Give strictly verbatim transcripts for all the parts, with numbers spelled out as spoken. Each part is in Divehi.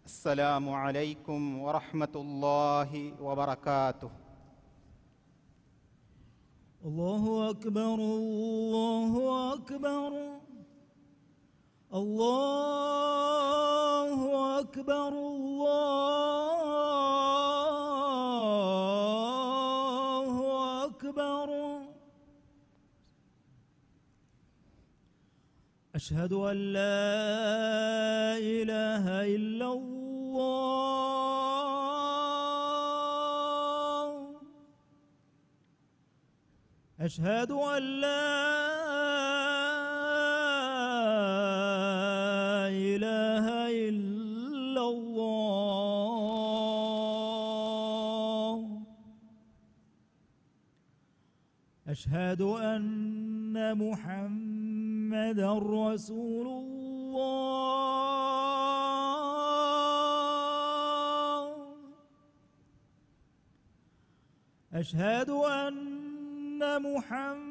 السلام عليكم ورحمة الله وبركاته. الله أكبر، الله أكبر، الله أكبر، الله أكبر. أشهد أن لا إله إلا الله. أشهد أن لا إله إلا الله. أشهد أن محمدا رسول الله. أشهد أن محمدا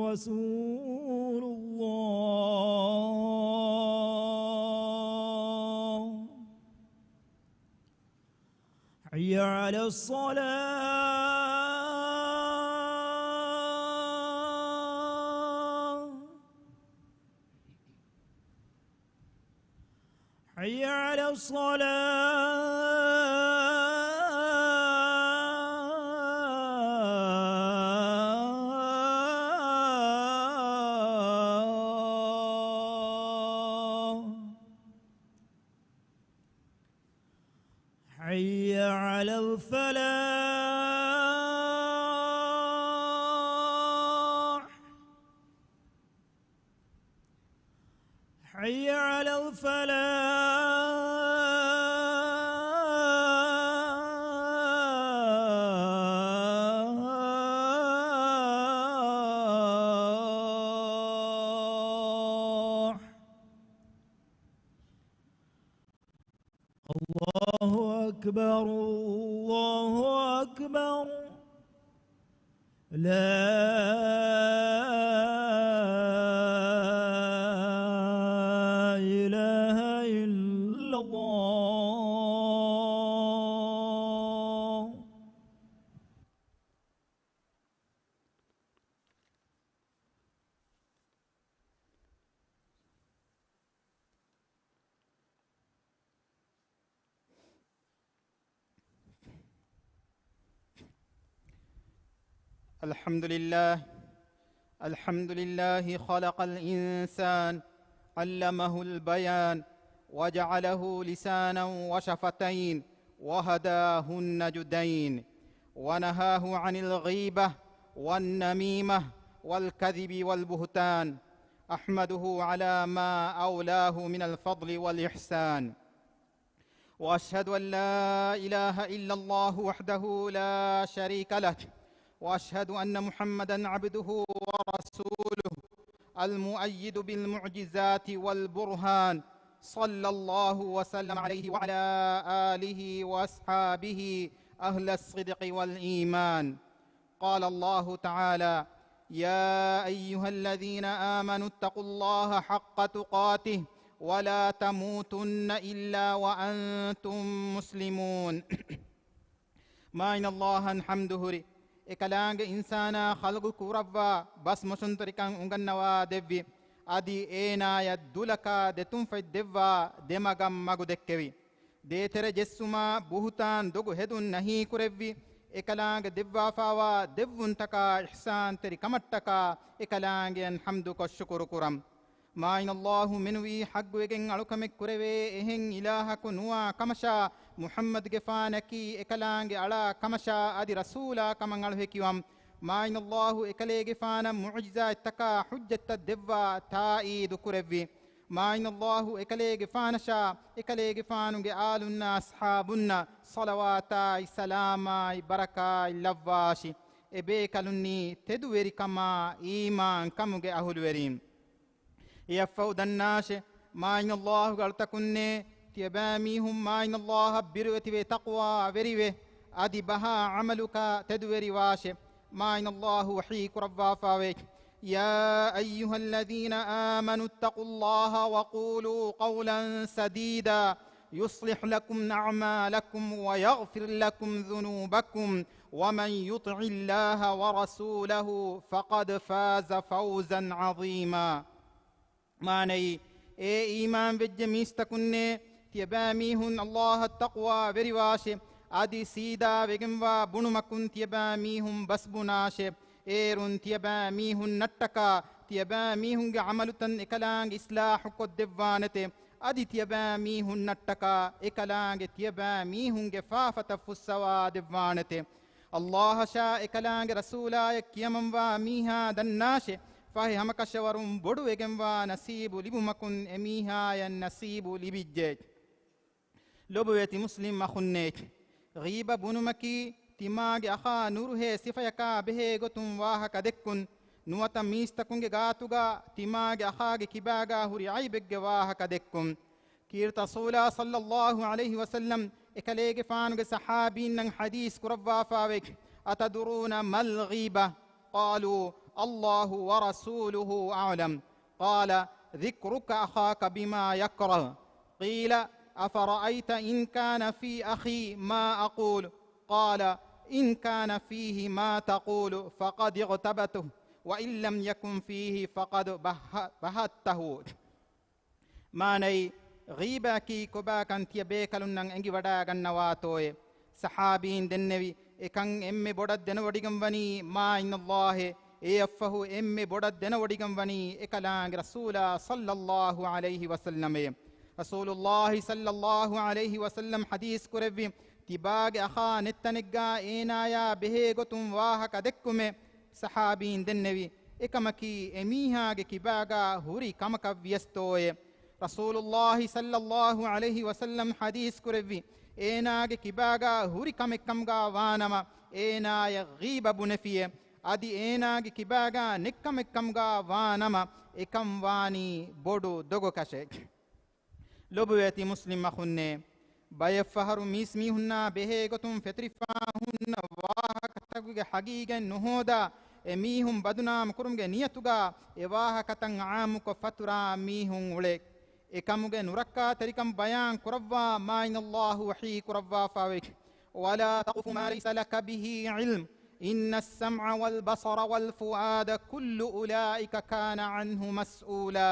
رسول الله. حي على الصلاة. حي على الصلاة. حي على الفلاح. حي على الفلاح. الله أكبر، الله أكبر. لا إله إلا الله. الحمد لله. الحمد لله خلق الإنسان، علمه البيان، وجعله لسانا وشفتين، وهداه النجدين، ونهاه عن الغيبة والنميمة والكذب والبهتان. أحمده على ما أولاه من الفضل والإحسان. وأشهد أن لا إله إلا الله وحده لا شريك له، وأشهد أن محمدا عبده ورسوله، المؤيد بالمعجزات والبرهان، صلى الله وسلم عليه وعلى آله وأصحابه أهل الصدق والإيمان. قال الله تعالى: يا أيها الذين آمنوا اتقوا الله حق تقاته ولا تموتن إلا وأنتم مسلمون. މާތް ﷲ އަށް ޙަމްދު ހުރި، އެކަލާނގެ އިންސާނާ ޚަލްޤު ކުރައްވާ ބަސް މޮށުންތެރިކަން އުނގަންނަވާ ދެއްވި، އަދި އޭނާޔަށް ދުލަކާ ދެތުން ފަތް ދެއްވާ ދެމަގަށް މަގު ދެއްކެވި. ދޭތެރެ ޖެއްސުމާ ބުހުތާން ދޮގު ހެދުން ނަހީ ކުރެއްވި، އެކަލާނގެ ދެއްވާފާވާ ދެއްވުންތަކާ އިޙްސާންތެރި ކަމަށްޓަކާ އެކަލާނގެއަށް ޙަމްދުކޮށް ޝުކުރު ކުރަން. މާތް ﷲ މެނުވީ ޙައްޤުވެގެން އަޅުކަމެއް ކުރެވޭ އެހެން އިލާހަކު ނުވާ ކަމަށާ، މުޙައްމަދުގެފާނަކީ އެކަލާނގެ އަޅާ ކަމަށާ އަދި ރަސޫލާ ކަމަށް އަޅުހެކިވަން. މާތް ﷲ އެކަލޭގެފާނަށް މުޢުޖިޒާތްތަކާ ޙުއްޖަތްތައް ދެއްވާ ތާއީދު ކުރެއްވި. މާތް ﷲ އެކަލޭގެފާނަށާ، އެކަލޭގެފާނުގެ އާލުންނާ އަޞްޙާބުންނަށް ޞަލަވާތާއި ސަލާމާއި ބަރަކާތް ލައްވާށި. އެބޭކަލުންނީ ތެދުވެރިކަމާ އީމާންކަމުގެ އަހުލުވެރީން. އެއަށްފަހު ދަންނާށެ، މާތް ﷲގެ އަޅުތަކުންނޭ، ތިޔަބައިމީހުން މާތް ﷲއަށް ބިރުވެތިވެ ތަޤްވާވެރިވެ، އަދި ބަހާ ޢަމަލުކާ ތެދުވެރިވާށެ. މާތް ﷲ ވަޙީ ކުރައްވާފާވޭ، يا أيها الذين آمنوا اتقوا الله وقولوا قولا سديدا يصلح لكم أعمالكم ويغفر لكم ذنوبكم ومن يطع الله ورسوله فقد فاز فوزا عظيما. މާނައީ، އޭ އީމާންވެއްޖެ މީސްތަކުންނޭ، ތިޔަބައިމީހުން ﷲ އަށް ތަޤްވާ ވެރިވާށެ، އަދި ސީދާވެގެންވާ ބުނުމަކުން ތިޔަބައިމީހުން ބަސްބުނާށެ. އޭރުން ތިޔަބައިމީހުންނަށްޓަކާ ތިޔަބައިމީހުންގެ ޢަމަލުތައް އެކަލާނގެ އިޞްލާޙުކޮށްދެއްވާނެތެ. އަދި ތިޔަބައިމީހުންނަށްޓަކާ އެކަލާނގެ ތިޔަބައިމީހުންގެ ފާފަތައް ފުއްސަވާދެއްވާނެތެ. ﷲ އަށާ އެކަލާނގެ ރަސޫލާޔަށް ކިޔަމަންވާ މީހާ ދަންނާށެ، ފަހެ ހަމަކަށަވަރުން ބޮޑުވެގެންވާ ނަސީބު ލިބުމަކުން އެމީހާޔަށް ނަސީބު ލިބިއްޖެ. ލޮބުވެތި މުސްލިމް އަޚުންނޭ، ޣީބަ ބުނުމަކީ ތިމާގެ އަޚާ ނުރުހޭ ސިފަޔަކާ ބެހޭ ގޮތުން ވާހަކަ ދެއްކުން، ނުވަތަ މީސްތަކުންގެ ގާތުގާ ތިމާގެ އަޚާގެ ކިބާގާ ހުރި ޢައިބެއްގެ ވާހަކަ ދެއްކުން. ކީރިތި ރަސޫލާ ޞައްލައްލާހު ޢަލައިހި ވަސައްލަމް އެކަލޭގެފާނުގެ ޞަޙާބީންނަށް ޙަދީޘް ކުރައްވާފާވޭ، أتدرون ما الغيبة؟ قالوا الله ورسوله أعلم. قال ذكرك أخاك بما يكره. قيل أفرأيت إن كان في أخي ما أقول؟ قال إن كان فيه ما تقول فقد اغتبته وإن لم يكن فيه فقد بهته. މާނައީ، ޣީބައަކީ ކޮބާކަން ތިޔަ ބޭކަލުންނަށް އެނގިވަޑާގަންނަވާތޯއޭ؟ ޞަޙާބީން ދެންނެވި، އެކަން އެންމެ ބޮޑަށް ދެނަވޮޑިގަންވަނީ މާތް ﷲ އޭ. އެއަށްފަހު އެންމެ ބޮޑަށް ދެނަވޮޑިގަންވަނީ އެކަލާނގެ ރަސޫލާ ޞައްލައްލާހު ޢަލައިހި ވަސައްލަމޭ. ރަސޫލުﷲ ޞައްލައްލާހު ޢަލައިހި ވަސައްލަމް ޙަދީޘް ކުރެއްވި، ތިބާގެ އަޚާ ނެތް ތަނެއްގާ އޭނާޔާ ބެހޭ ގޮތުން ވާހަކަ ދެއްކުމޭ. ޞަޙާބީން ދެންނެވި، އެކަމަކީ އެމީހާގެ ކިބާގާ ހުރި ކަމަކަށް ވިޔަސްތޯއޭ؟ ރަސޫލުﷲ ޞައްލައްލާހު ޢަލައިހި ވަސައްލަމް ޙަދީޘް ކުރެއްވި، އޭނާގެ ކިބާގާ ހުރި ކަމެއްކަމުގާ ވާނަމަ، އޭނާޔަށް ޣީބަ ބުނެފިއޭ. އަދި އޭނާގެ ކިބާގާ ނެތްކަމެއްކަމުގާ ވާނަމަ، އެކަން ވާނީ ބޮޑު ދޮގަކަށެއް. ލޮބުވެތި މުސްލިމް އަޚުންނޭ، ބައެއްފަހަރު މީސްމީހުންނާ ބެހޭގޮތުން ފެތުރިފާ ހުންނަ ވާހަކަތަކުގެ ޙަޤީޤަތް ނުހޯދާ، އެމީހުން ބަދުނާމު ކުރުމުގެ ނިޔަތުގާ އެ ވާހަކަތައް ޢާއްމުކޮށް ފަތުރާ މީހުން އުޅޭ. އެކަމުގެ ނުރައްކާތެރިކަން ބަޔާން ކުރައްވާ މާތް ﷲ ވަޙީ ކުރައްވާފާވޭ. ولا تقف ما ليس لك به علم إن السمع والبصر والفؤاد كل أولئك كان عنه مسؤولا.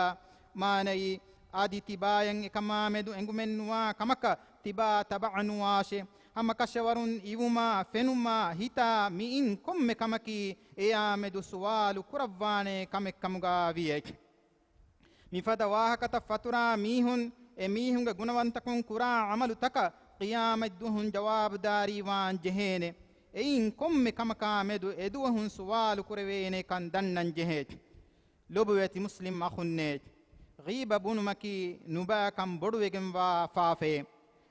މާނައީ، އަދި ތިބާޔަށް އެކަމާމެދު އެނގުމެއްނުވާ ކަމަކަށް ތިބާ ތަބަޢަނުވާށޭ. ހަމަކަށަވަރުން އިވުމާ، ފެނުމާ، ހިތާ މިއިން ކޮންމެ ކަމަކީ އެއާމެދު ސުވާލު ކުރައްވާނޭ ކަމެއްކަމުގާ ވިޔޭ. މިފަދަ ވާހަކަތައް ފަތުރާ މީހުން، އެ މީހުންގެ ގުނަވަންތަކުން ކުރާ ޢަމަލުތަކަށް ޤިޔާމަތްދުވަހުން ޖަވާބުދާރީވާން ޖެހޭނެ. އެއިން ކޮންމެ ކަމަކާމެދު އެދުވަހުން ސުވާލު ކުރެވޭނެކަން ދަންނަން ޖެހޭ. ލޮބުވެތި މުސްލިމް އަޚުންނޭ، ޣީބަ ބުނުމަކީ ނުބައިކަން ބޮޑުވެގެންވާ ފާފައެއް.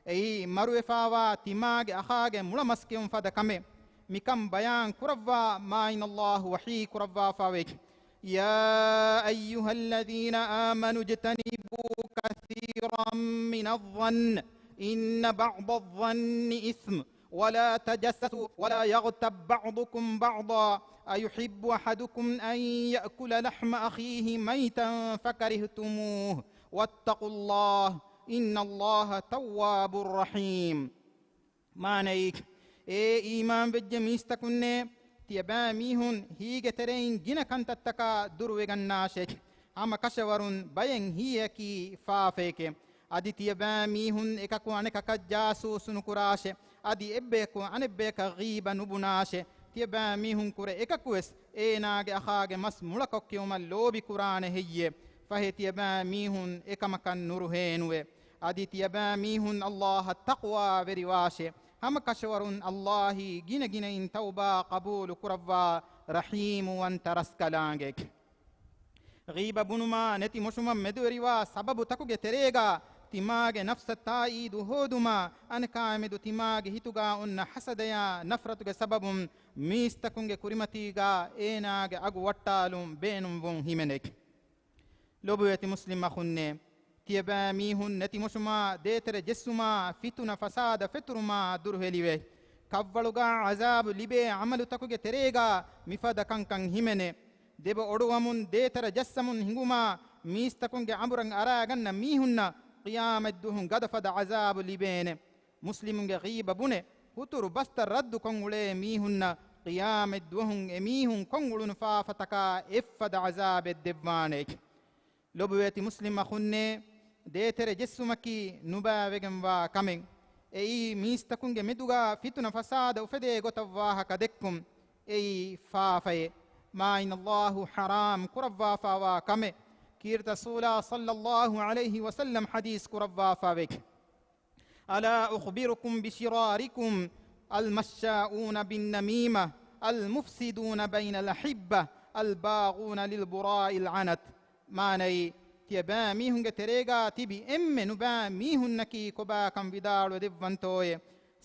އެއީ މަރުވެފާވާ ތިމާގެ އަޚާގެ މުޅަ މަސްކެއުން ފަދަ ކަމެއް. މިކަން ބަޔާން ކުރައްވާ މާތް ﷲ ވަޙީ ކުރައްވާފާވޭ. يا أيها الذين آمنوا اجتنبوا كثيرا من الظن إن بعض الظن إثم ولا تجسسوا ولا يغتب بعضكم بعضا أيحب أحدكم أن يأكل لحم أخيه ميتا فكرهتموه واتقوا الله إن الله تواب رحيم. މާނައީ، އޭ އީމާންވެއްޖެ މީސްތަކުންނޭ، ތިޔަބައިމީހުން ހީގެ ތެރެއިން ގިނަ ކަންތައްތަކާ ދުރުވެގަންނާށޭ. ހަމަ ކަށަވަރުން ބައެއް ހީއަކީ ފާފައެކޭ. އަދި ތިޔަބައިމީހުން އެކަކު އަނެކަކަށް ޖާސޫސު ނުކުރާށޭ. އަދި އެއްބަޔަކު އަނެއްބަޔަކަށް ޣީބަ ނުބުނާށޭ. ތިޔަބައިމީހުން ކުރެ އެކަކުވެސް އޭނާގެ އަޚާގެ މަސް މުޅަކޮށް ކެއުމަށް ލޯބިކުރާނެ ހެއްޔޭ؟ ފަހެ ތިޔަބައިމީހުން އެކަމަކަށް ނުރުހޭނުވޭ. އަދި ތިޔަބައިމީހުން ﷲ އަށް ތަޤްވާވެރިވާށޭ. ހަމަކަށަވަރުން ﷲ އީ ގިނަގިނައިން ތައުބާ ޤަބޫލު ކުރައްވާ ރަޙީމުވަންތަ ރަސްކަލާނގެ. ޣީބަ ބުނުމާ ނެތި މޮށުމަށް މެދުވެރިވާ ސަބަބުތަކުގެ ތެރޭގާ ތިމާގެ ނަފްސަށް ތާއީދު ހޯދުމާ، އަނެކާމެދު ތިމާގެ ހިތުގާ އޮންނަ ހަސަދަޔާ ނަފްރަތުގެ ސަބަބުން މީސްތަކުންގެ ކުރިމަތީގާ އޭނާގެ އަގު ވައްޓާލުން ބޭނުންވުން ހިމެނޭ. ލޮބުވެތި މުސްލިމް އަޚުންނޭ، ތިޔަބައިމީހުން ނެތިމޮށުމާ، ދޭތެރެ ޖެއްސުމާ، ފިތުނަ ފަސާދަ ފެތުރުމާ ދުރުހެލިވޭ. ކަށްވަޅުގާ ޢަޒާބު ލިބޭ ޢަމަލުތަކުގެ ތެރޭގާ މިފަދަ ކަންކަން ހިމެނޭ. ދެބަ އޮޑުވަމުން ދޭތެރެ ޖައްސަމުން ހިނގުމާ މީސްތަކުންގެ އަނބުރަށް އަރާގަންނަ މީހުންނަށް ޤިޔާމަތްދުވަހުން ގަދަފަދަ ޢަޒާބު ލިބޭނެ. މުސްލިމުންގެ ޣީބަ ބުނެ، ހުތުރު ބަސްތައް ރައްދުކޮށް އުޅޭ މީހުންނަށް ޤިޔާމަތްދުވަހުން އެމީހުން ކޮށް އުޅުނު ފާފަތަކާ އެއްފަދަ ޢަޒާބެއް ދެއްވާނެ. ލޮބުވެތި މުސްލިމް އަޚުންނޭ، ދޭތެރެ ޖެއްސުމަކީ ނުބައިވެގެންވާ ކަމެއް. އެއީ މީސްތަކުންގެ މެދުގާ ފިތުނަ ފަސާދަ އުފެދޭ ގޮތަށް ވާހަކަ ދެއްކުން. އެއީ ފާފައެއް. މާތް ﷲ ޙަރާމް ކުރައްވާފާވާ ކަމެއް. ކީރިތި ރަސޫލާ ޞައްލައްލާހު ޢަލައިހި ވަސައްލަމް ޙަދީޘް ކުރައްވާފާވޭ. ألا أخبركم بشراركم؟ المشاؤون بالنميمة، المفسدون بين الأحبة، الباغون للبراء العنت. މާނައީ، ތިޔަބައިމީހުންގެ ތެރޭގާ ތިބި އެންމެ ނުބައި މީހުންނަކީ ކޮބާކަން ވިދާޅުވެ ދެއްވަންތޯއޭ؟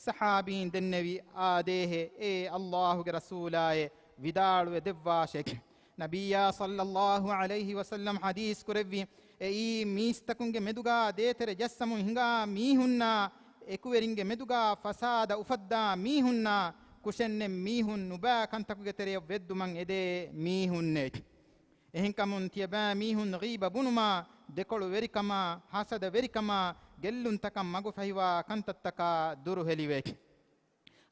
ޞަޙާބީން ދެންނެވި، އާދޭހޭ، އޭ ﷲ ގެ ރަސޫލާއޭ، ވިދާޅުވެ ދެއްވާށޭ. ނަބިއްޔާ ޞައްލައްލާހު ޢަލައިހި ވަސައްލަމް ޙަދީޘް ކުރެއްވި، އެއީ މީސްތަކުންގެ މެދުގާ ދޭތެރެ ޖައްސަމުން ހިނގާ މީހުންނާ އެކުވެރިންގެ މެދުގާ ފަސާދަ އުފައްދާ މީހުންނާ ކުށެއްނެތް މީހުން ނުބައި ކަންތަކުގެ ތެރެޔަށް ވެއްދުމަށް އެދޭ މީހުންނޭ. އެހެންކަމުން ތިޔަބައިމީހުން ޣީބަ ބުނުމާ، ދެކޮޅުވެރިކަމާ، ޙަސަދަވެރިކަމާ، ގެއްލުންތަކަށް މަގުފަހިވާ ކަންތައްތަކާ ދުރުހެލިވޭ.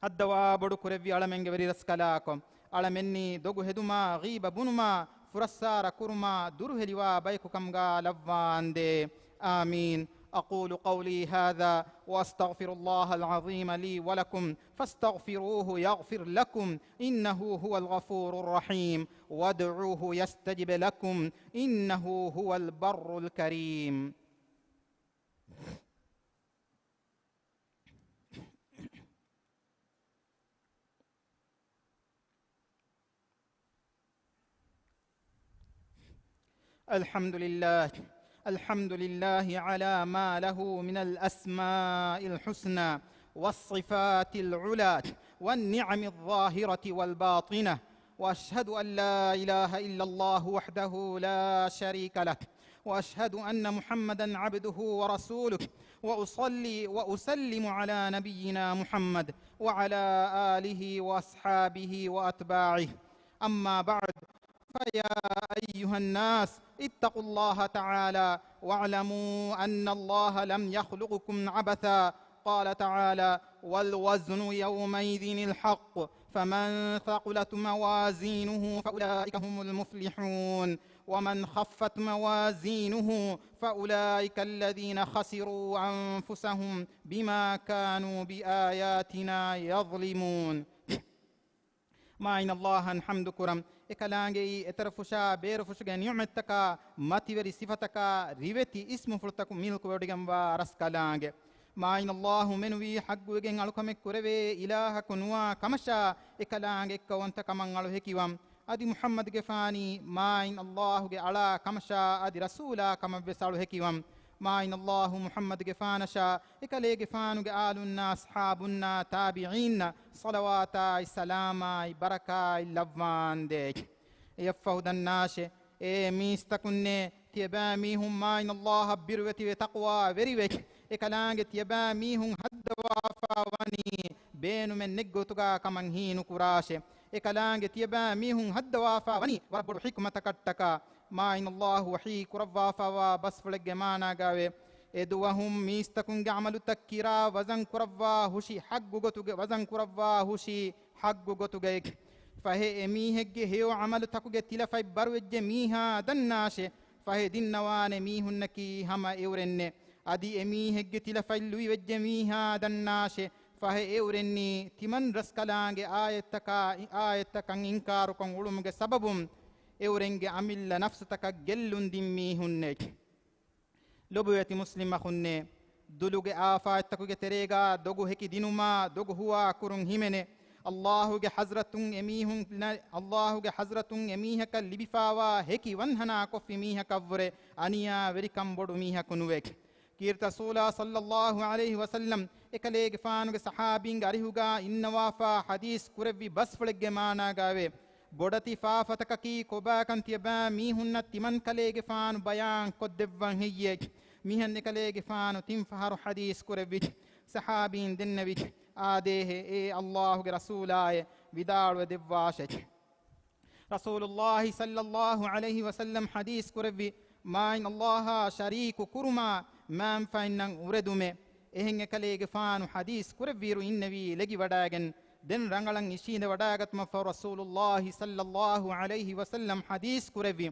ހައްދަވާ ބޮޑު ކުރެއްވި އަޅަމެންގެ ވެރި ރަސްކަލާކޮ، އަޅަމެންނީ ދޮގު ހެދުމާ، ޣީބަ ބުނުމާ، ފުރައްސާރަ ކުރުމާ ދުރުހެލިވާ ބަޔަކު ކަމުގާ ލައްވާނދޭ. آمين. أقول قولي هذا وأستغفر الله العظيم لي ولكم فاستغفروه يغفر لكم إنه هو الغفور الرحيم وادعوه يستجب لكم إنه هو البر الكريم. الحمد لله. الحمد لله على ما له من الأسماء الحسنى والصفات العلى والنعم الظاهرة والباطنة. وأشهد أن لا إله إلا الله وحده لا شريك له، وأشهد أن محمدا عبده ورسوله، وأصلي وأسلم على نبينا محمد وعلى آله وأصحابه وأتباعه. أما بعد، فيا أيها الناس، اتقوا الله تعالى واعلموا أن الله لم يخلقكم عبثا. قال تعالى: والوزن يومئذ الحق، فمن ثقلت موازينه فأولئك هم المفلحون، ومن خفت موازينه فأولئك الذين خسروا أنفسهم بما كانوا بآياتنا يظلمون. މާތް ﷲ އަށް ޙަމްދު ކުރަން. އެކަލާނގެއީ އެތަރަފުށާ ބޭރުފުށުގެ ނިޢުމަތްތަކާ، މަތިވެރި ސިފަތަކާ، ރިވެތި އިސްމުފުޅުތަކު މިލްކުވެވޮޑިގެންވާ ރަސްކަލާނގެ. މާތް ﷲ މެނުވީ ޙައްޤުވެގެން އަޅުކަމެއް ކުރެވޭ އިލާހަކު ނުވާ ކަމަށާ، އެކަލާނގެ އެއްކައުވަންތަ ކަމަށް އަޅު ހެކިވަން. އަދި މުޙައްމަދުގެފާނީ މާތް ﷲ ގެ އަޅާ ކަމަށާ، އަދި ރަސޫލާ ކަމަށްވެސް އަޅު ހެކިވަން. މާތް ﷲ މުޙައްމަދުގެފާނަށާ، އެކަލޭގެފާނުގެ އާލުންނާ، އަޞްޙާބުންނާ، ތާބިޢީންނަށް ޞަލަވާތާއި ސަލާމާއި ބަރަކާތް ލައްވާނދޭ. އެޔަށްފަހު ދަންނާށޭ، އޭ މީސްތަކުންނޭ، ތިޔަބައިމީހުން މާތް ﷲ އަށް ބިރުވެތިވެ ތަޤްވާވެރިވެ. އެކަލާނގެ ތިޔަބައިމީހުން ހައްދަވާފާ ވަނީ ބޭނުމެއް ނެތް ގޮތުގާ ކަމަށް ހީނުކުރާށޭ. އެކަލާނގެ ތިޔަބައިމީހުން ހައްދަވާފާ ވަނީ ވަރަށް ބޮޑު ޙިކުމަތަކަށްޓަކާ. މާތް ﷲ ވަޙީ ކުރައްވާފާވާ ބަސްފުޅެއްގެ މާނާގާވޭ، އެދުވަހުން މީސްތަކުންގެ ޢަމަލުތައް ކިރާ ވަޒަން ކުރައްވާ ހުށި ޙައްޤު ގޮތުގެ، ވަޒަން ކުރައްވާ ހުށީ ޙައްޤު ގޮތުގައި. ފަހެ އެމީހެއްގެ ހެޔޮ ޢަމަލުތަކުގެ ތިލަފަތް ބަރުވެއްޖެ މީހާ ދަންނާށޭ. ފަހެ ދިންނަވާނެ މީހުންނަކީ ހަމަ އެއުރެންނޭ. އަދި އެމީހެއްގެ ތިލަފަތް ލުއިވެއްޖެ މީހާ ދަންނާށޭ. ފަހެ އެއުރެންނީ ތިމަން ރަސްކަލާނގެ އާޔަތްތަކާ، އާޔަތްތަކަށް އިންކާރުކޮށް އުޅުމުގެ ސަބަބުން އެއުރެންގެ އަމިއްލަ ނަފްސުތަކަށް ގެއްލުން ދިން މީހުންނޭ. ލޮބުވެތި މުސްލިމް އަޚުންނޭ، ދުލުގެ އާފާތްތަކުގެ ތެރޭގާ ދޮގު ހެކި ދިނުމާ، ދޮގު ހުވާ ކުރުން ހިމެނޭ. ﷲ ގެ ޙަޟްރަތުން އެމީހުން، ﷲ ގެ ޙަޟްރަތުން އެމީހަކަށް ލިބިފާވާ ހެކި ވަންހަނާ ކޮށްފި މީހަކަށްވުރެ އަނިޔާވެރިކަން ބޮޑު މީހަކު ނުވޭ. ކީރިތި ރަސޫލާ ޞައްލައްލާހު ޢަލައިހި ވަސައްލަމް އެކަލޭގެފާނުގެ ޞަޙާބީންގެ އަރިހުގާ އިންނަވާފާ ޙަދީޘް ކުރެއްވި ބަސްފުޅެއްގެ މާނާގާވޭ، ބޮޑެތި ފާފަތަކަކީ ކޮބާކަން ތިޔަބައިމީހުންނަށް ތިމަންކަލޭގެފާނު ބަޔާން ކޮށްދެއްވަން ހެއްޔޭ؟ މިހެން އެކަލޭގެފާނު ތިން ފަހަރު ޙަދީޘް ކުރެއްވި. ޞަޙާބީން ދެންނެވި، އާދޭހޭ، އޭ ﷲ ގެ ރަސޫލާއޭ، ވިދާޅުވެ ދެއްވާށޭ. ރަސޫލުﷲ ޞައްލަﷲ ޢަލައިހި ވަސައްލަމް ޙަދީޘް ކުރެއްވި، މާތް ﷲ އާ ޝަރީކު ކުރުމާ މާންފައިންނަށް އުރެދުމެ. އެހެން އެކަލޭގެފާނު ޙަދީޘް ކުރެއްވިއިރު އިންނެވީ ޅެގިވަޑައިގެން. ދެން ރަނގަޅަށް އިށީނދެވަޑައިގަތުމަށްފަހު ރަސޫލުﷲ ޞައްލަﷲ ޢަލައިހި ވަސައްލަމް ޙަދީޘް ކުރެއްވި،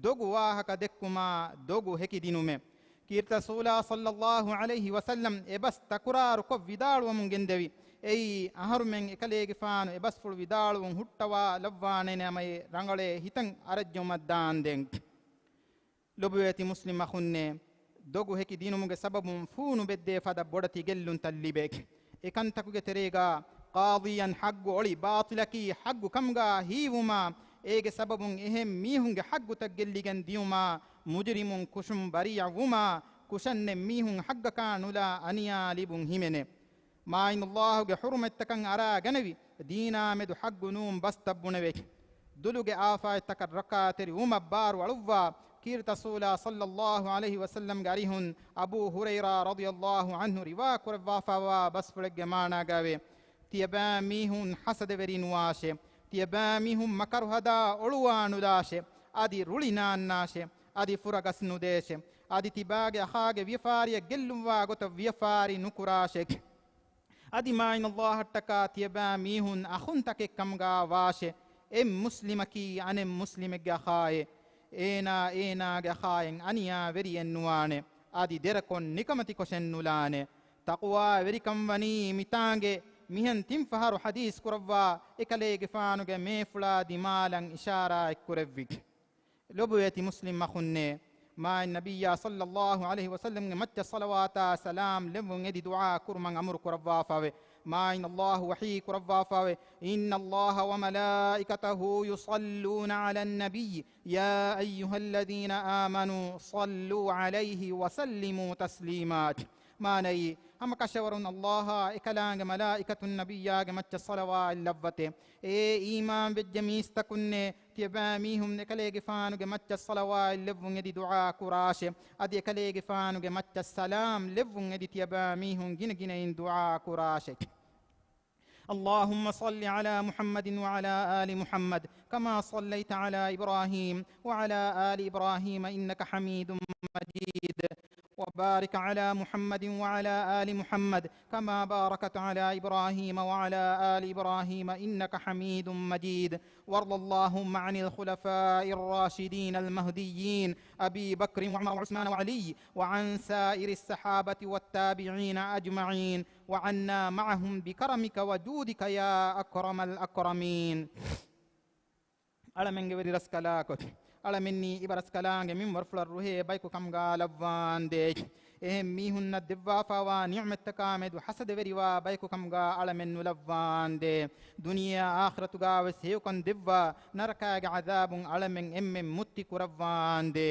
ދޮގު ވާހަކަ ދެއްކުމާ ދޮގު ހެކިދިނުމެ. ކީރިތި ރަސޫލާ ޞައްލަﷲ ޢަލައިހި ވަސައްލަމް އެބަސް ތަކުރާރުކޮށް ވިދާޅުވަމުން ގެންދެވި. އެއީ، އަހަރުމެން އެކަލޭގެފާނު އެބަސްފުޅު ވިދާޅުވުން ހުއްޓަވާލައްވާނެ ނަމައޭ، ރަނގަޅޭ ހިތަށް އަރައްޖައުމަށް ދާންދެން. ލޮބުވެތި މުސްލިމް އަޚުންނޭ، ދޮގު ހެކި ދިނުމުގެ ސަބަބުން ފޫނު ބެއްދޭ ފަދަ ބޮޑެތި ގެއްލުންތައް ލިބޭ. އެކަންތަކުގެ ތެރޭގަ ޤާޟީއަށް ޙައްޤު އޮޅި ބާޠިލަކީ ޙައްޤު ކަމުގަ ހީވުމާ، އޭގެ ސަބަބުން އެހެން މީހުންގެ ޙައްޤުތައް ގެއްލިގެން ދިޔުމާ، މުޖުރިމުން ކުށުން ބަރީއަތްވުމާ، ކުށަންނެއް މީހުން ޙައްޤަކާ ނުލާ އަނިޔާ ލިބުން ހިމެނޭ. މާތް ﷲ ގެ ޙުރުމަތްތަކަށް އަރާގަނެވި، ދީނާ މެދު ޙައްޤު ނޫން ބަސްތައް ބުނެވޭ. ދުލުގެ އާފާތްތަކަށް ރައްކާތެރި ވުމަށް ބާރު އަޅުއްވާ، ކީރިތި ރަސޫލާ ޞައްލަﷲ ޢަލައިހި ވަސައްލަމްގެ އަރިހުން އަބޫ ހުރައިރާ ރަޟިޔަﷲ ޢަންހު ރިވާ ކުރައްވާފައިވާ ބަސްފުޅެއްގެ މާނާގައިވޭ، ތިޔަބައިމީހުން ޙަސަދަވެރި ނުވާށޭ، ތިޔަބައިމީހުން މަކަރު ހަދާ އޮޅުވާ ނުލާށޭ، އަދި ރުޅި ނާންނާށޭ، އަދި ފުރަގަސް ނުދޭށޭ، އަދި ތިބާގެ އަޚާގެ ވިޔަފާރިއަށް ގެއްލުންވާ ގޮތަށް ވިޔަފާރި ނުކުރާށޭ. އަދި މާތް ﷲ އަށްޓަކާ ތިޔަބައިމީހުން އަޚުންތަކެއްކަމުގަ ވާށޭ. އެއް މުސްލިމަކީ އަނެއް މުސްލިމެއްގެ އަޚާއޭ. އޭނާ އޭނާގެ އަޚާއަށް އަނިޔާވެރިއެއް ނުވާނެ. އަދި ދެރަކޮށް ނިކަމެތިކޮށެއް ނުލާނެ. ތަޤްވާވެރިކަން ވަނީ މިތާނގެ މިހެން ތިން ފަހަރު ޙަދީޘް ކުރައްވާ އެކަލޭގެފާނުގެ މޭފުޅާ ދިމާލަށް އިޝާރާތްކުރެއްވި. ލޮބުވެތި މުސްލިމް އަޚުންނޭ، މާތް ނަބިއްޔާ ޞައްލަﷲ ޢަލައިހި ވަސައްލަމްގެ މައްޗަށް ޞަލަވާތާ ސަލާމް ލެއްވުން އެދި ދުޢާ ކުރުމަށް އަމުރު ކުރައްވާފައެވެ. މާތް ﷲ ވަޙީ ކުރައްވާފައެވެ. إن الله وملائكته يصلون على النبي يا أيها الذين آمنوا صلوا عليه وسلموا تسليما. މާނައީ، ހަމަކަށަވަރުން ﷲ އާ އެކަލާނގެ މަލާއިކަތުން ނަބިއްޔާގެ މައްޗަށް ޞަލަވާތް ލައްވަތޭ. އޭ އީމާންވެއްޖެ މީސްތަކުންނޭ، ތިޔަބައިމީހުން އެކަލޭގެފާނުގެ މައްޗަށް ޞަލަވާތް ލެއްވުން އެދި ދުޢާ ކުރާށޭ. އަދި އެކަލޭގެފާނުގެ މައްޗަށް ސަލާމް ލެއްވުން އެދި ތިޔަބައިމީހުން ގިނަގިނައިން ދުޢާ ކުރާށޭ. اللهم صل على محمد وعلى آل محمد كما صليت على إبراهيم وعلى آل إبراهيم إنك حميد مجيد. وبارك على محمد وعلى آل محمد كما باركت على إبراهيم وعلى آل إبراهيم إنك حميد مجيد. وارض اللهم عن الخلفاء الراشدين المهديين أبي بكر وعمر وعثمان وعلي وعن سائر الصحابة والتابعين أجمعين وعنا معهم بكرمك وجودك يا أكرم الأكرمين. އަޅަމެންގެ ވެރި ރަސްކަލާކޮ، އަޅަމެންނީ އިބަރަސްކަލާނގެ މިންވަރުފުޅަށް ރުހޭ ބަޔަކު ކަމުގަ ލައްވާނދޭ. އެހެން މީހުންނަށް ދެއްވާފައިވާ ނިޢުމަތްތަކާ މެދު ޙަސަދަވެރިވާ ބަޔަކު ކަމުގަ އަޅަމެން ނުލައްވާނދޭ. ދުނިޔެއާ އާޚިރަތުގަވެސް ހެޔޮކަން ދެއްވާ ނަރަކާގެ ޢަޛާބުން އަޅަމެން އެންމެން މުއްތި ކުރައްވާނދޭ.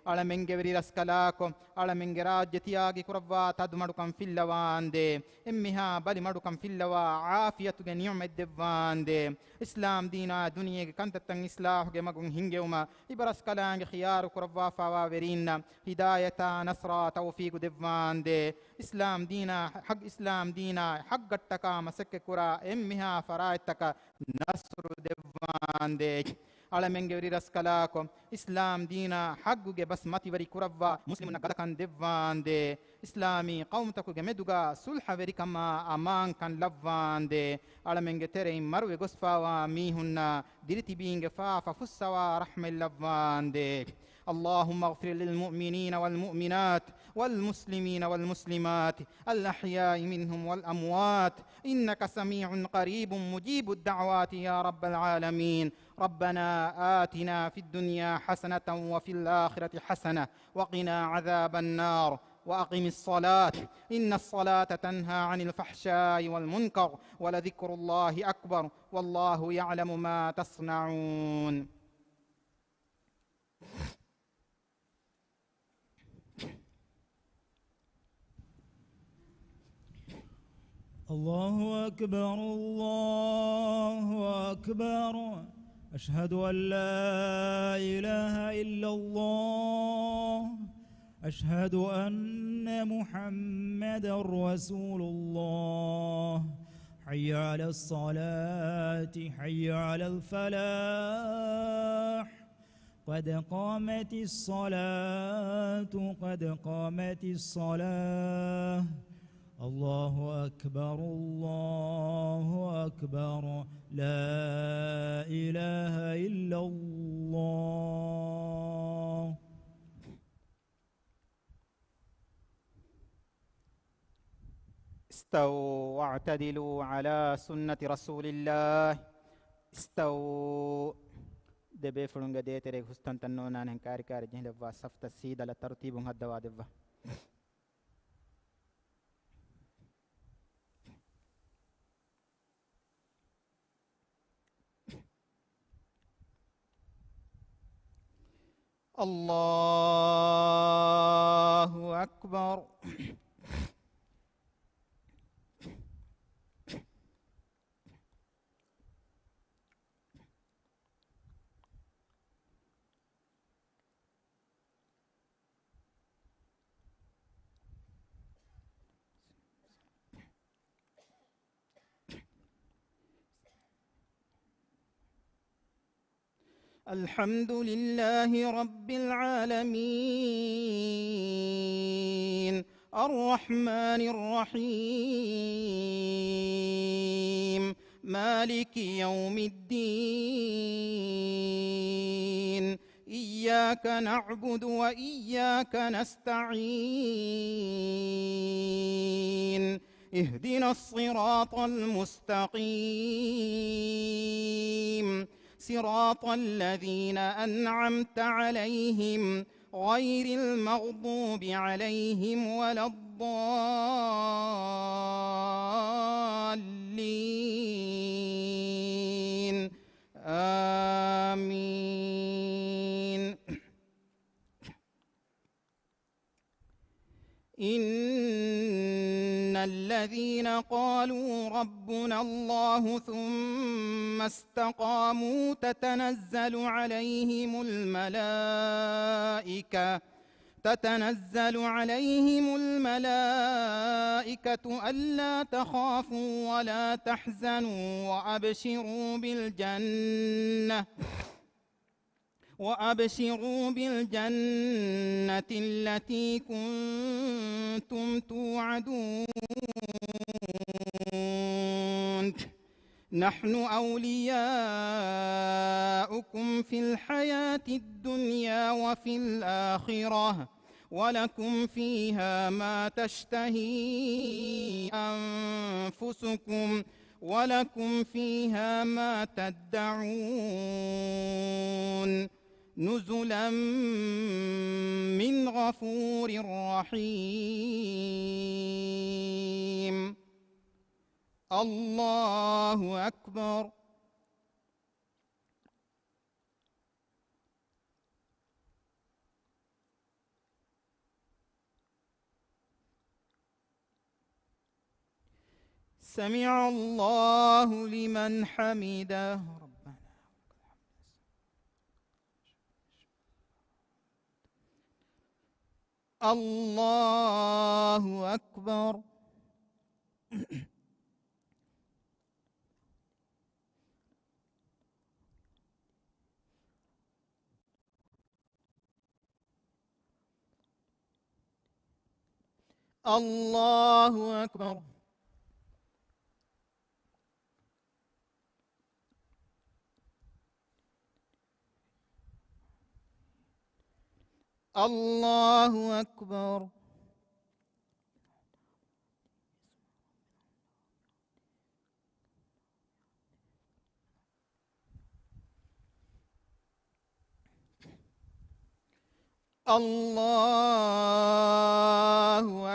އަޅަމެންގެ ވެރި ރަސްކަލާކޮ، އަޅަމެންގެ ރާއްޖެ ތިޔާގި ކުރައްވާ ތަދުމަޑުކަން ފިއްލަވާނދޭ. އެންމެހާ ބަލިމަޑުކަން ފިއްލަވާ ޢާފިޔަތުގެ ނިޢުމަތް ދެއްވާނދޭ. އިސްލާމް ދީނާ ދުނިޔޭގެ ކަންތައްތައް އިޞްލާޙުގެ މަގުން ހިންގެވުމަށް އިބަރަސްކަލާނގެ ޚިޔާރު ކުރައްވާފައިވާ ވެރީންނަށް ހިދާޔަތާ ނަޞްރާ ތައުފީޤު ދެއްވާނދޭ. އިސްލާމް ދީނާ ޙައް، އިސްލާމް ދީނާ ޙައްޤަށްޓަކާ މަސައްކަތްކުރާ އެންމެހާ ފަރާތްތަކަށް ނަޞްރު ދެއްވާނދޭ. އަޅަމެންގެ ވެރި ރަސްކަލާކޮ، އިސްލާމް ދީނާ ޙައްޤުގެ ބަސް މަތިވެރި ކުރައްވާ، މުސްލިމުންނަށް ގަދަކަން ދެއްވާނދޭ. އިސްލާމީ ޤައުމުތަކުގެ މެދުގަ ޞުލްޙަވެރިކަމާ އަމާންކަން ލައްވާނދޭ. އަޅަމެންގެ ތެރެއިން މަރުވެ ގޮސްފައިވާ މީހުންނާ ދިރިތިބީންގެ ފާފަ ފުއްސަވާ ރަޙްމަތް ލައްވާނދޭ. اللهم اغفر للمؤمنين والمؤمنات والمسلمين والمسلمات الأحياء منهم والأموات إنك سميع قريب مجيب الدعوات يا رب العالمين. ربنا آتنا في الدنيا حسنة وفي الآخرة حسنة وقنا عذاب النار. وأقم الصلاة إن الصلاة تنهى عن الفحشاء والمنكر ولذكر الله أكبر والله يعلم ما تصنعون. الله أكبر، الله أكبر. أشهد أن لا إله إلا الله. أشهد أن محمدا رسول الله. حي على الصلاة، حي على الفلاح، قد قامت الصلاة، قد قامت الصلاة. الله أكبر، الله أكبر، لا إله إلا الله. استووا واعتدلوا على سنة رسول الله. استووا. ދެބޭފުޅުންގެ ދޭތެރޭގެ ހުސްތަންތައް ނޯންނާނެހެން ކާރިކާރި ޖެހިލައްވާ، ސަފުތައް ސީދަލަ ތަރުތީބުން ހައްދަވާދެއްވާ. الله أكبر. الحمد لله رب العالمين، الرحمن الرحيم، مالك يوم الدين، إياك نعبد وإياك نستعين، اهدنا الصراط المستقيم، صراط الذين أنعمت عليهم، غير المغضوب عليهم ولا الضالين. آمين. إن الذين قالوا ربنا الله ثم استقاموا تتنزل عليهم الملائكة، تتنزل عليهم الملائكة ألا تخافوا ولا تحزنوا وأبشروا بالجنة وأبشروا بالجنة التي كنتم توعدون. نحن أولياؤكم في الحياة الدنيا وفي الآخرة، ولكم فيها ما تشتهي أنفسكم، ولكم فيها ما تدعون، نزلا من غفور رحيم. الله أكبر. سمع الله لمن حمده. ربنا ولك الحمد. الله أكبر. الله أكبر. الله أكبر. الله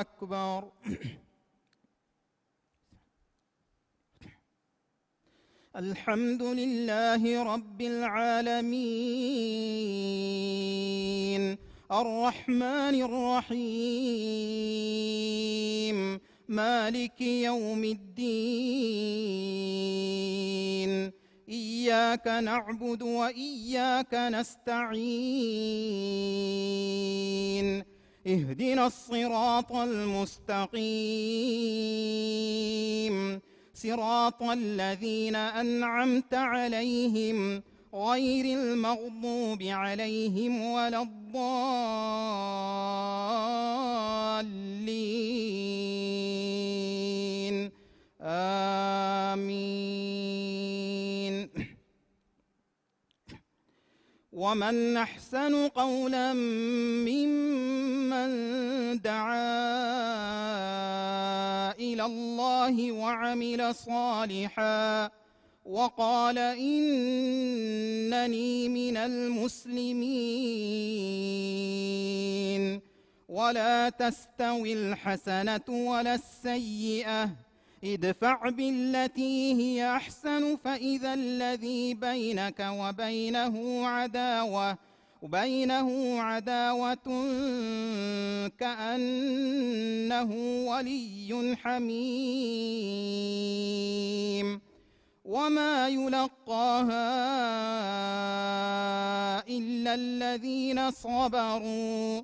أكبر. الحمد لله رب العالمين، الرحمن الرحيم، مالك يوم الدين، إياك نعبد وإياك نستعين، اهدنا الصراط المستقيم، صراط الذين أنعمت عليهم غير المغضوب عليهم ولا الضالين. آمين. ومن أحسن قولا ممن دعا إلى الله وعمل صالحا وقال إنني من المسلمين. ولا تستوي الحسنة ولا السيئة، ادفع بالتي هي أحسن فإذا الذي بينك وبينه عداوة، بينه عداوة كأنه ولي حميم. وما يلقاها إلا الذين صبروا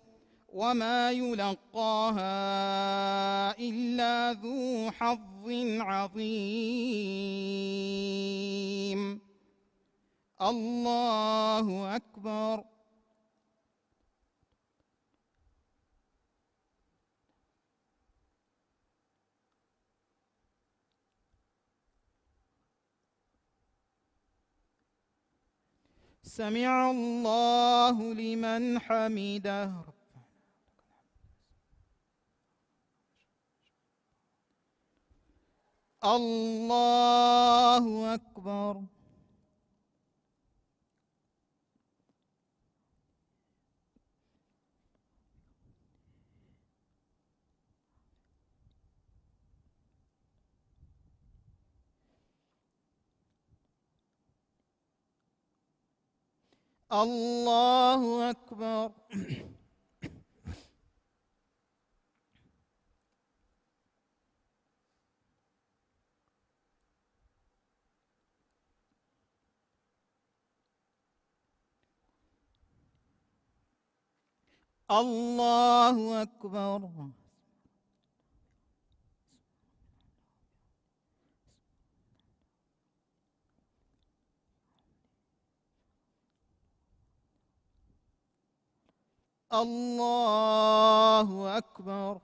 وما يلقاها إلا ذو حظ عظيم. الله أكبر. سمع الله لمن حمده. الله أكبر. الله أكبر. الله أكبر. الله أكبر.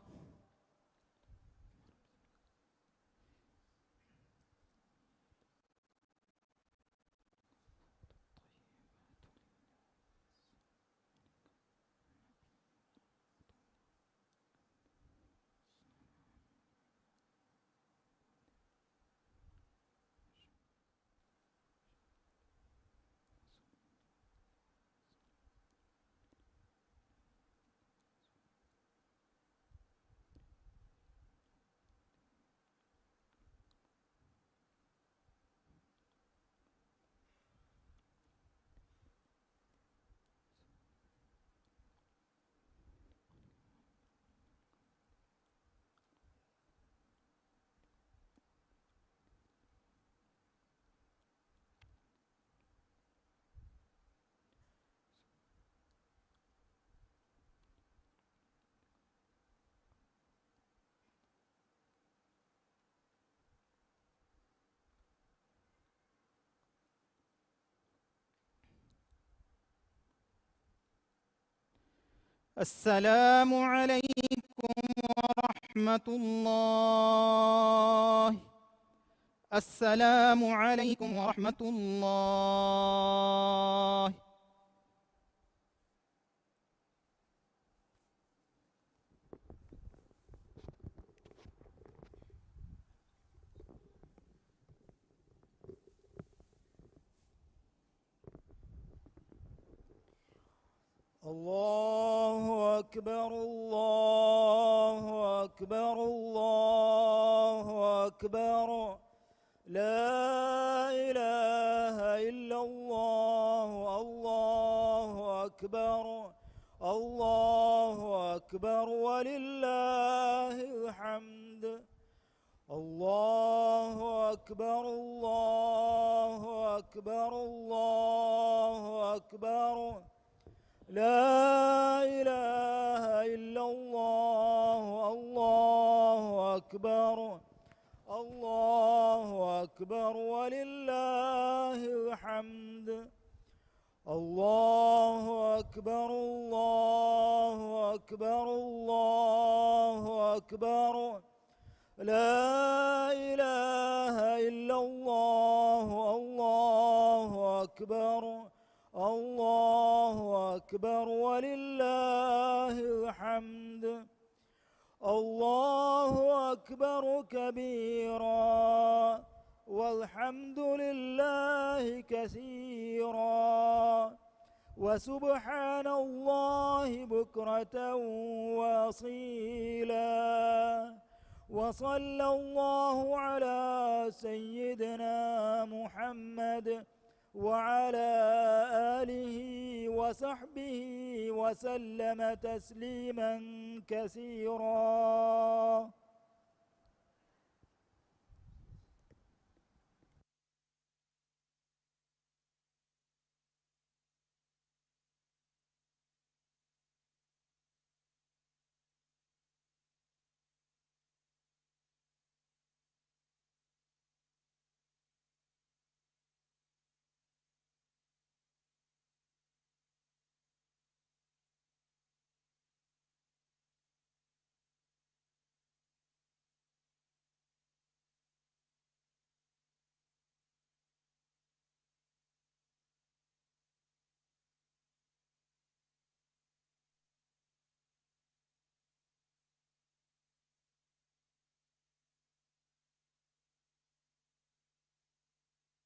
السلام عليكم ورحمة الله. السلام عليكم ورحمة الله. الله أكبر، الله أكبر، الله أكبر. لا إله إلا الله، الله أكبر، الله أكبر ولله الحمد. الله أكبر، الله أكبر، الله أكبر. لا إله إلا الله، الله أكبر. الله أكبر ولله الحمد. الله أكبر، الله أكبر، الله أكبر. لا إله إلا الله، الله أكبر، الله أكبر ولله الحمد. الله أكبر كبيرا، والحمد لله كثيرا، وسبحان الله بكرة وأصيلا. وصلى الله على سيدنا محمد وعلى آله وصحبه وسلم تسليما كثيرا.